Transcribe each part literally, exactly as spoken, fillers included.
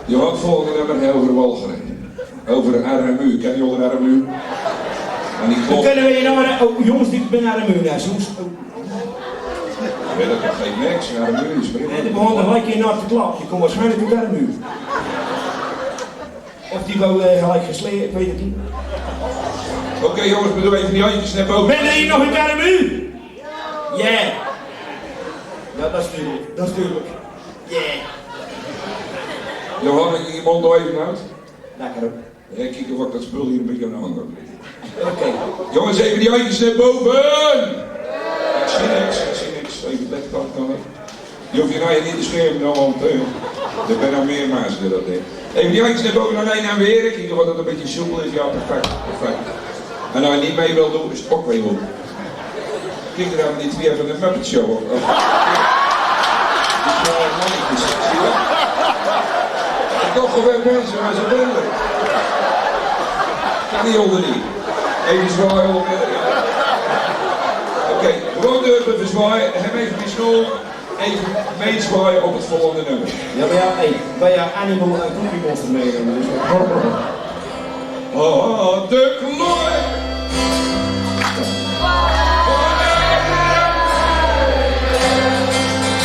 Johan, volgende nummer, hè, euver walgere. Euver armu. Kènne jilli armu? En die klop. Kènne we hie noe, oh, jónges, ich bèn armu, hè, jónges. Oh. Jao, dat geit niks, armu is prima. Nae, die begint geliek hie noe te klappe. Die kump waarsjienlik oet armu. Of die wou, eh, geliek geslee, ich weit 't neet. Oké, jónges, doon effe die handjes nao bove. Bènne hie nog in armu? Jao. Jao, dat is dudelik. Dat is dudelik. Jao. Johan, ich mót noe effe oet. Lekker, hè? Jao, kiek of ich dat spul hie ein bietje aan de gang kan kriege. Oké. Jónges, effe die handjes nao bove! Ich zeen niks, ich zeen niks. Effe dat kan, kan ich. Jao, hie, noe, neet te sjame, noe, want, eh, d'r zeen al mieë minse die dat deje. Effe die handjes nao bove, noe, noe, noe, weer. Kiek of dat ein bietje soepel is. Jao, perfect, perfect. En es se neet mei wils doon, is 't ouch weer good. Kiek, dao höbbe die twieë van de Muppet Show ouch. Of, die twieë mannekes, zuus se dat? Toch gewoon minse, mer zoe vriendelik. Kan neet ónger die. Effe zwaoje, ónger. Oké, gewoon durve zwaoje. Höb effe mien snoel. Effe mei zwaoje op 't volgende nummer. Jao, mer jao, hey, wej höbbe Animal en Cookie Monster meegenomen, dus. Oh, de klok!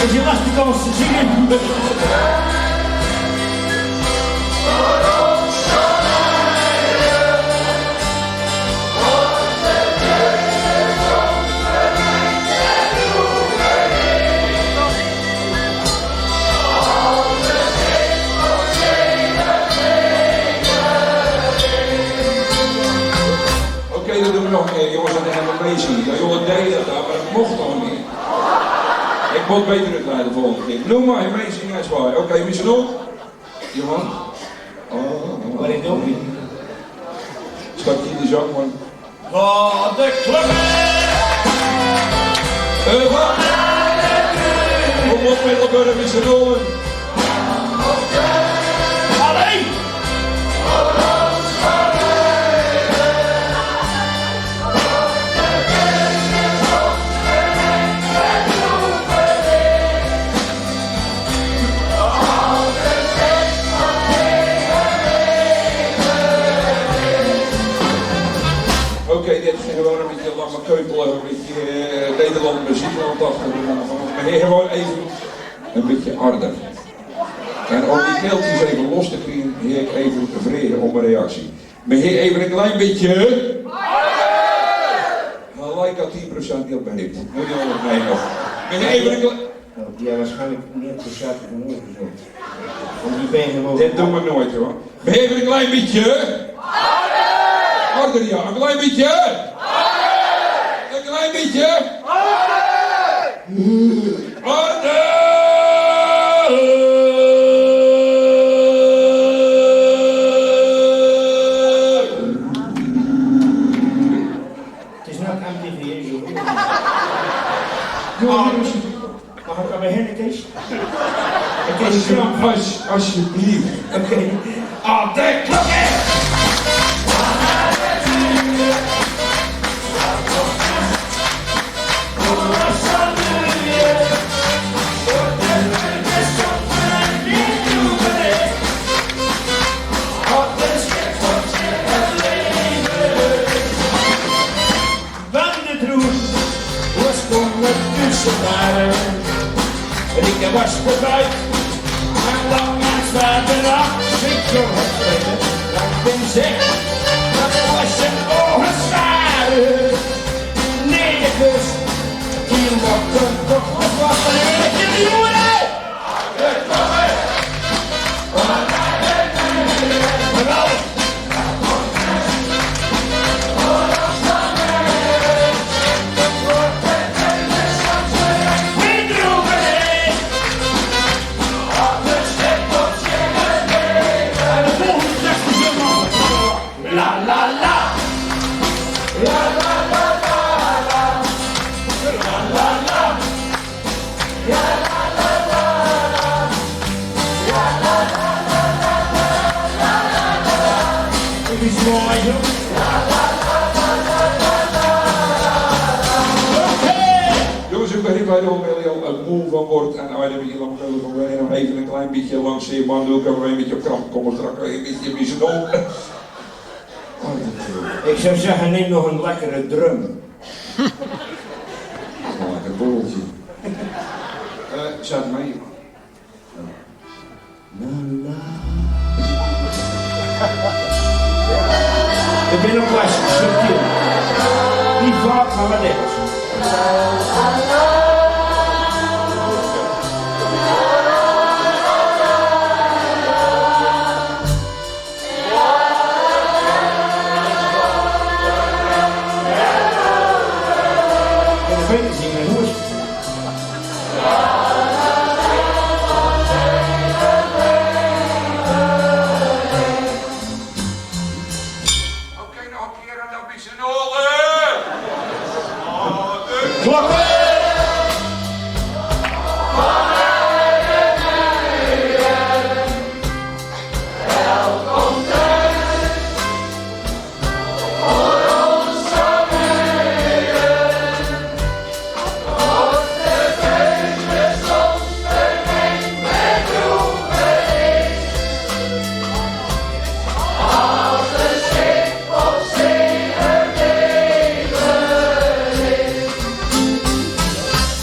Is je lastig als ze zingen? Oké, dan doon v'r nog ein kier, jónges, en dan gaon v'r meizinge. Jao, jónges, deje dat dan, mer dat moch nog neet. Ich mót beter oetlaje de volgende kier. Noe mer, meizinge is zwaor. Oké, wie is 't nog? Johan? Oh, oh. Wat is 't nog? Staat hie de zang, man. Laot de klokke. Eh, wat? Kom op, Middelburg, wie is 't nog? Allee! Oké, dit is gewoon ein bietje Lamme Keupel, ein bietje, eh, Nederland, muziekland achter. Mer hie, gewoon effe ein bietje orde. En óm die keeltjes effe los te kriege, hie ich effe vraege óm ein reactie. Mer hie effe ein klein bietje. Geliek al tien procent die op behept. Noe, die honderd, nae, nog. Mer hie effe ein klein... Oh, die höbbe waarsjienlik neet procent van oor gezocht. Want die bènne gewoon... Dit doon v'r noeats, huer. Mer hie effe ein klein bietje. Orde, jao, ein klein bietje. Ein klein bietje. Orde! 't Is noe M T V, hè, zo. Jao, dus, maag ich al beginne, Kees? Kees, Als-, alsjeblieft. Oké. Ah, de klokke! Van de troen, oorspronkelijk tussen waren. Rieke was verbuit, en lang en zwaar de nacht, ik wil het weten, dat ik ben zeg, dat was zijn ogen staren. Nee, de kust, die mocht hem toch los, was een heerlijke huwelijk. Jónges, ich bön hie Waar de Romeo al moe van wordt en waar de Michiel van Keulen van Wijn nog even een klein beetje langs heeft, maar doe kan een beetje op kracht komen, straks een beetje misnomen. Ik zou zeggen, neem nog een lekkere drum. Een lekker borreltje. Eh, zet mij. Na, na. Ik ben een plastic subtiel. Niet vaak, maar wat is. Ik weet het niet meer, hoe is het? Oké, nog een keer en dan is het nul, hè? Klokken!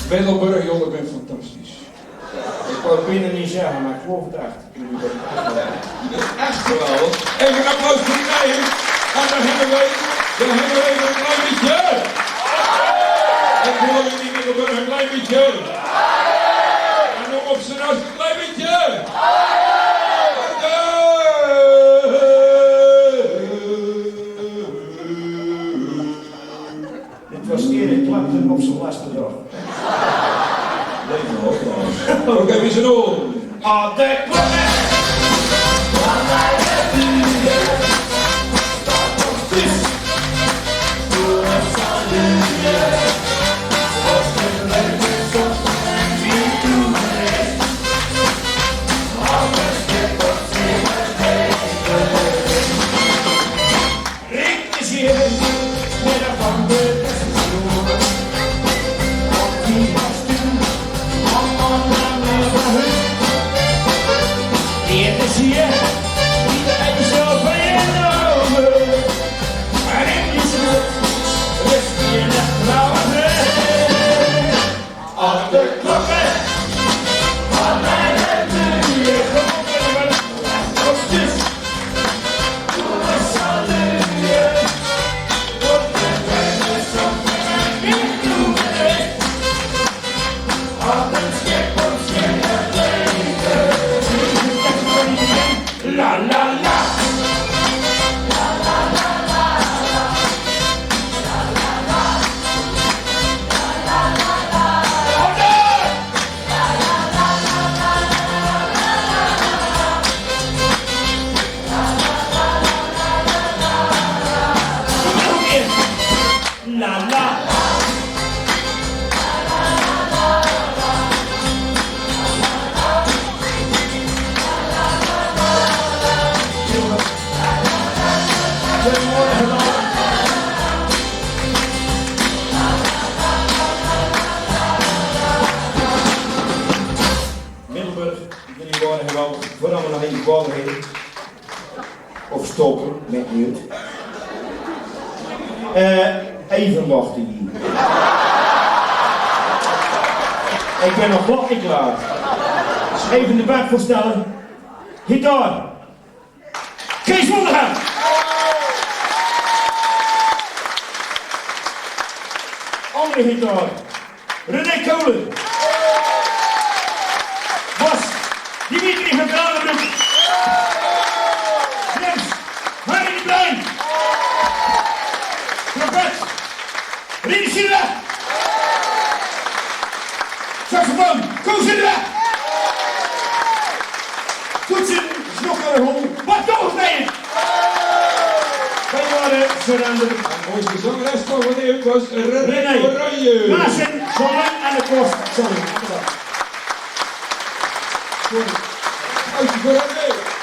Middelburg, jongen, ik ben fantastisch. Ik wou het bijna niet zeggen, maar ik geloof het echt. Echt geweldig. Even een applaus voor die Nijhem. En dan hebben wij, dan hebben wij even een klein beetje. Ik wil jullie niet meer een klein beetje. En dan op zijn as een klein beetje. Dit was Eric Clapton op zijn laatste dag. Leuk, hoor, trouwens. Oké, wie is het nog? Op de klokken. Middelburg, jullie waren geweldig. Vooral nog even Borgen. Of stoppen, maakt niet uit. Eh, even wachten hier. Ik ben nog lang niet klaar. Even de band voorstellen. Gitaar. Kees Wonderhem. Andere gitaar. René Kolen. Bas, Dimitri van Kranenbroek. Drums, Harry de Bruin. Trompet, Rini Silva. Saxofoon, Koos Silva. Toetsen, Snokker, Hol, Bart Koolstein. Wij waren Surrender. En onze zangeres van vandaag was René René. Oranje. Klassen, Zonne en de Kost. Sorry. Applausje voor René.